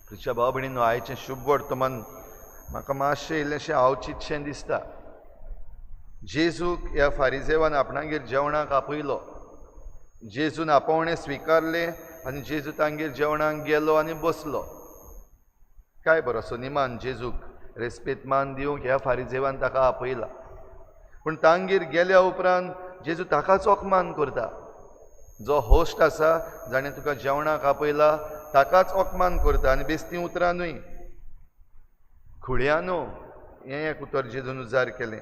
क्रिस्तांव भाव भयणींनो, आयचें शुभ वर्तमान म्हाका मातशें इल्लेंशें आवचितशें दिसता. जेजूक ह्या फारिजेवान आपणागेर जेवणाक आपयलो. जेजून आपोवणें स्विकारलें आनी जेजू तांगेर जेवणाक गेलो आनी बसलो. काय बरो सनिमान जेजूक रेस्पेद मान दिवंक ह्या फारिजेवान ताका आपयला. पूण तांगेर गेल्या उपरांत जेजू ताकाच अपमान करता. जो होस्ट आसा, जाणें तुका जेवणाक आपयला, ताकाच अपमान करता आनी बेस्ती उतरां न्हय. खुळ्यानो हें एक उतर जेजून उजार केलें.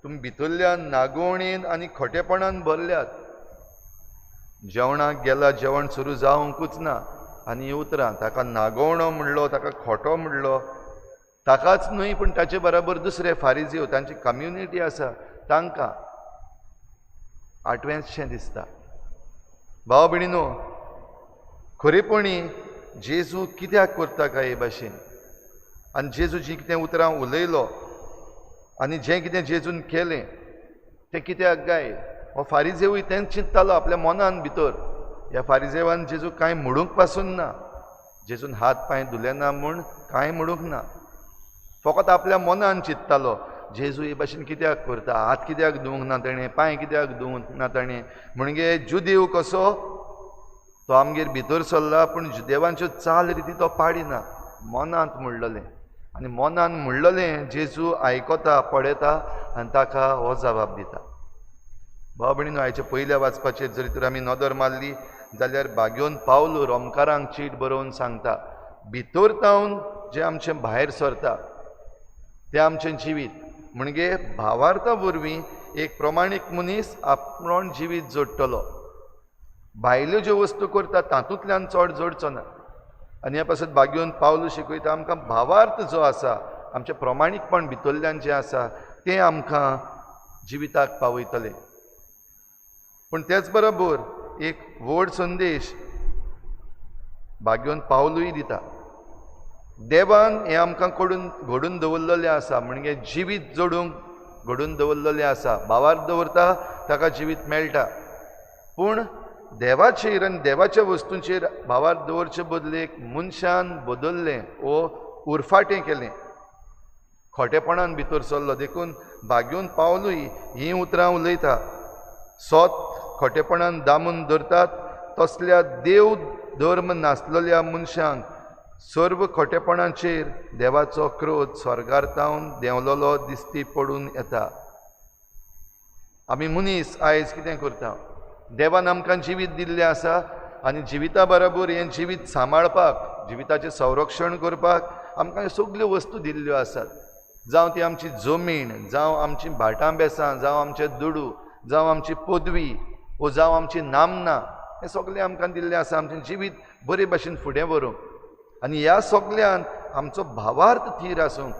तुमी भितरल्या नागोवणेन आनी खोटेपणान भरल्यात. जेवणाक गेला, जेवण सुरू जावंकूच ना आनी उतरां ताका नागोवणो म्हणलो, ताका खोटो म्हणलो. ताकाच न्हय पूण ताचे बराबर दुसरे फारिजीव, तांची कम्युनिटी आसा, तांकां आठवेंचशें दिसता. भाव भयणीनो, खरेपणी जेजू कित्याक करता काय हे भाशेन? आनी जेजू जीं कितें उतरां उलयलो आनी जें कितें जेजून केलें तें कित्याक काय? हो फारिजेवूय तेंच चिंत्तालो आपल्या मनान भितर. ह्या फारिजेवान जेजू कांय म्हणूंक पासून ना, जेजून हात पांय धुले ना म्हूण कांय म्हणूंक ना, फकत आपल्या मनान चिंत्तालो जेजू हे भाशेन कित्याक करता, हात कित्याक धुवंक ना तेणें, पांय कित्याक धुवंक ना तेणें. म्हणजे जुदेव कसो तो आमगेर भितर सरला पूण जुदेवांच्यो चाल रिती तो पाडिना, मनांत म्हणलेलें. आनी मनान म्हणलेलें जेजू आयकता, पळयता आनी ताका हो जबाब दिता. भाव भयणीनो, आयच्या पयल्या वाचपाचेर जरी तर आमी नदर मारली जाल्यार बागेवन पावलो रोमकारांक चीट बरोवन सांगता, भितर तावन जें आमचें भायर सरता तें आमचें जिवीत. म्हणजे भावार्था वरवीं एक प्रमाणीक मनीस आपण जिवीत जोडटलो. भायल्यो ज्यो वस्तू करता तातूंतल्यान चड जोडचो ना. आनी ह्या पासत बागेवन पावलो शिकयता आमकां भावार्थ जो आसा, आमचें प्रमाणीकपण भितरल्यान जें आसा तें आमकां जिविताक पावयतलें. पूण तेच बरोबर एक व्हड संदेश बागेवन पावलूय दिता. देवान हें आमकां घडून दवरलेलें आसा, म्हणजे जिवीत जोडूंक घडून दवरलेलें आसा. भावार्थ दवरता ताका जिवीत मेळटा. पूण देवाचेर आनी देवाच्या वस्तूंचेर भावार्थ दवरचे बदलेक मनशान बदल्लें वो उरफाटें केलें, खोटेपणान भितर सरलो. देखून बागेवन पावलूय हीं उतरां उलयता, सोत खोटेपणान दामून धरतात तसल्या देव धर्म नासलेल्या मनशांक सर्व खोटेपणाचेर देवाचो क्रोध स्वर्गार तावन देंवलेलो दिसती पडून येता. आमी मनीस आयज कितें करता? देवान आमकां जिवीत दिल्लें आसा आनी जिविता बरोबर हें जिवीत सांबाळपाक, जिविताचें संरक्षण करपाक आमकां सगल्यो वस्तू दिल्ल्यो आसात. जावं ती आमची जमीन, जावं आमची भाटां बेसां, जावं आमचे दुडू, जावं आमची पदवी वो जावं आमची नामना, हें सगळें आमकां दिल्लें आसा आमचें जिवीत बरे भाशेन फुडें व्हरूंक. आनी ह्या सगल्यान आमचो भावार्थ थीर आसूंक,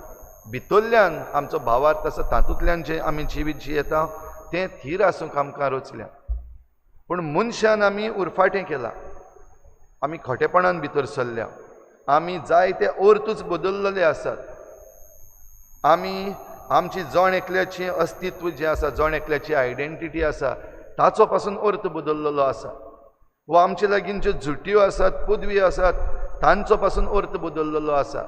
भितरल्यान आमचो भावार्थ आसा तातूंतल्यान जें आमी जिवीत जियेता तें थीर आसूंक आमकां रचल्या. पूण मनशान आमी उरफाटें केलां, आमी खोटेपणान भितर सरल्या, आमी जायते अर्थूच बदल्लेले आसात. आमी आमची जण एकल्याचें अस्तित्व जें आसा, जण एकल्याची आयडेंटिटी आसा ताचो पासून अर्थ बदल्लेलो आसा. वो आमचे लागीं ज्यो झुट्यो आसात, पदवी आसात, तांचो पासून अर्थ बदल्लेलो आसा.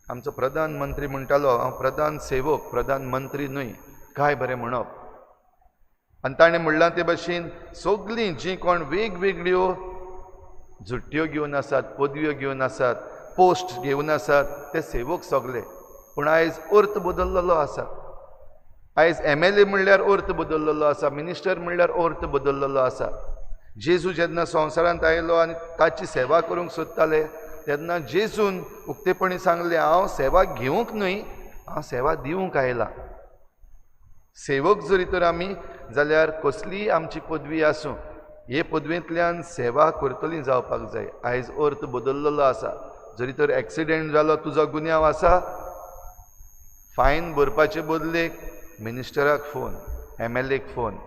आमचो प्रधानमंत्री म्हणटालो, हांव प्रधान सेवक, प्रधानमंत्री न्हय. काय बरें म्हणप. आनी ताणें म्हणलां ते भाशेन सगळीं जीं कोण वेगवेगळ्यो झुट्यो घेवन आसात, पदव्यो घेवन आसात, पोस्ट घेवन आसात, ते सेवक सगळे. पूण आयज अर्थ बदल्लेलो आसा. आयज MLA म्हणल्यार अर्थ बदल्लेलो आसा, मिनिस्टर म्हणल्यार अर्थ बदल्लेलो आसा. जेजू जेन्ना संवसारांत आयलो आनी ताची सेवा करूंक सोदताले तेन्ना जेजून उक्तेपणी सांगलें, हांव सेवा घेवंक न्हय, हांव सेवा दिवंक आयला. सेवक जरी तर आमी जाल्यार कसलीय आमची पदवी आसूं, हे पदवेंतल्यान सेवा करतली जावपाक जाय. आयज अर्थ बदल्लेलो आसा. जरी तर एक्सिडेंट जालो, तुजो गुन्यांव आसा, फायन भरपाचे बदलेक मिनिस्टराक फोन, MLAक फोन.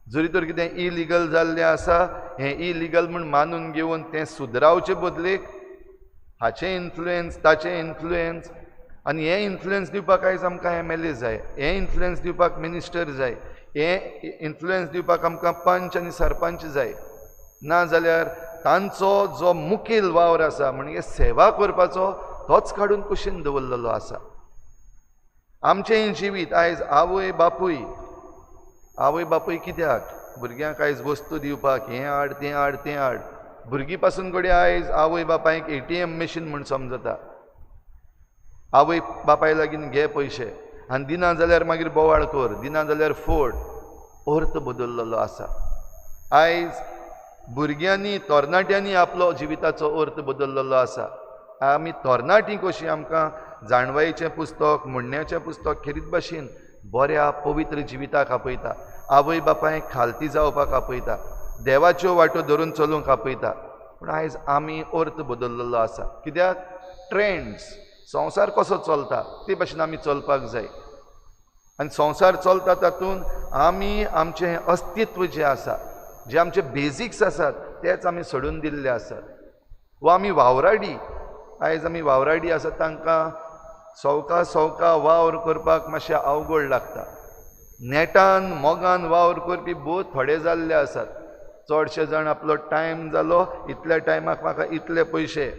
जरी तर कितें इलिगल जाल्लें आसा, हें इलिगल म्हूण मानून घेवन तें सुदरावचे बदलेक हाचें इन्फ्लुएन्स, ताचें इन्फ्लुएन्स, आनी हें इन्फ्लुएन्स दिवपाक आयज आमकां MLA जाय, हें इन्फ्लुएन्स दिवपाक मिनिस्टर जाय, हें इन्फ्लुएन्स दिवपाक आमकां पंच आनी सरपंच जाय. ना जाल्यार तांचो जो मुखेल वावर आसा म्हणजे सेवा करपाचो तोच काडून कुशीन दवरलेलो आसा. आमचें जिवीत आयज आवय बापूय कित्याक भुरग्यांक आयज वस्तू दिवपाक हें हाड तें हाड तें हाड. भुरगीं पासून घडये आयज आवय बापायक ATM machine म्हूण समजता. आवय बापाय लागीं घे पयशे आनी दिना जाल्यार मागीर बोवाळ कर, दिना जाल्यार फोड. अर्थ बदल्लेलो आसा. आयज भुरग्यांनी तरणाट्यांनी आपलो जिविताचो अर्थ बदल्लेलो आसा. आमी तरणाटीं कशीं आमकां जाणवायेचें पुस्तक म्हणण्याचें पुस्तक खेरीत भाशेन बऱ्या पवित्र जिविताक आपयता, आवय बापायक खालती जावपाक आपयता, देवाच्यो वाटो धरून चलूंक आपयता. पूण आयज आमी अर्थ बदल्लेलो आसा. कित्याक ट्रेंड्स, संवसार कसो चलता ते भाशेन आमी चलपाक जाय. आनी संवसार चलता तातूंत आमी आमचें अस्तित्व जें आसा, जे आमचे बेजिक्स आसात तेच आमी सोडून दिल्ले आसात. वा आमी वावराडी, आयज आमी वावराडी आसात तांकां सवका सवका वावर करपाक मातशें अवघड लागता. नेटान मोगान वावर करपी भोव थोडे जाल्ले आसात. चडशे जाण आपलो टायम जालो इतल्या टायमाक म्हाका इतले पयशे,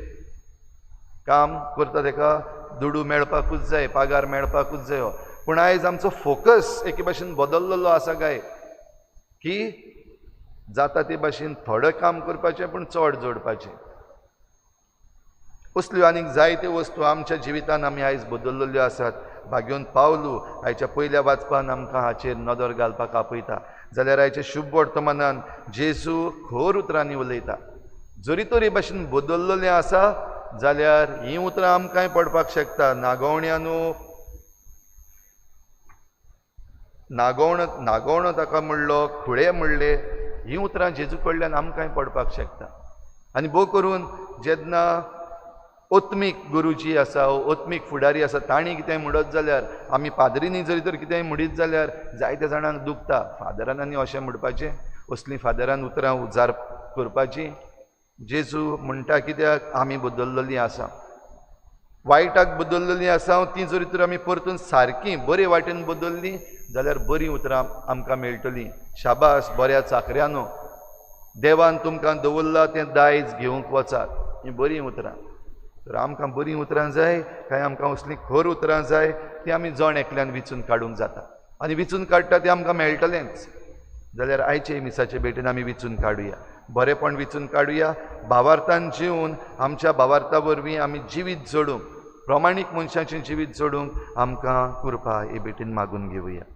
काम करता तेका दुडू मेळपाकूच जाय, पगार मेळपाकूच जायो. पूण आयज आमचो फोकस एके भाशेन बदल्लेलो आसा काय की जाता ते भाशेन थोडें काम करपाचें पूण चड जोडपाचें. असल्यो आनीक जायत्यो वस्तू आमच्या जिवितान आमी आयज बदल्लेल्यो आसात. भाग्योन पावलू आयच्या पयल्या वाचपान आमकां हाचेर नदर घालपाक आपयता. जाल्यार आयच्या शुभ वर्तमानान जेजू खर उतरांनी उलयता. जरी तरी भाशेन बदल्लेलें आसा जाल्यार हीं उतरां आमकांय पडपाक शकता. नागोवण्यानू नागोवणो ताका म्हणलो, खुळे म्हणले, हीं उतरां जेजू कडल्यान आमकांय पडपाक शकता. आनी भोव करून जेन्ना आत्मीक गुरुजी आसा, आत्मीक फुडारी आसा तांणी कितेंय म्हणत जाल्यार, आमी पाद्रींनी जरी तर कितेंय म्हणीत जाल्यार जायत्या जाणांक दुखता. फादरान आनी अशें म्हणपाचें, असलीं फादरान उतरां उजार करपाची. जेजू म्हणटा कित्याक आमी बदल्लेलीं आसा, वायटाक बदल्लेलीं आसा, ती जरी तर आमी परतून सारकी बरे वाटेन बदल्ली जाल्यार बरीं उतरां आमकां मेळटलीं. शाबास बऱ्या चाकऱ्यानो, देवान तुमकां दवरलां तें दायज घेवंक वचात. हीं बरीं उतरां. तर आमकां बरीं उतरां जाय काय आमकां असलीं खर उतरां जाय ती आमी जण एकल्यान विचून काडूंक जाता. आनी विचून काडटा तें आमकां मेळटलेंच. जाल्यार आयचे मिसाचे भेटेन आमी विचून काडुया, बरेंपण विचून काडुया. भावार्थान जिवन आमच्या भावार्था वरवीं आमी जिवीत जोडूंक, प्रमाणीक मनशाचें जिवीत जोडूंक आमकां कृपा हे भेटेन मागून घेवया.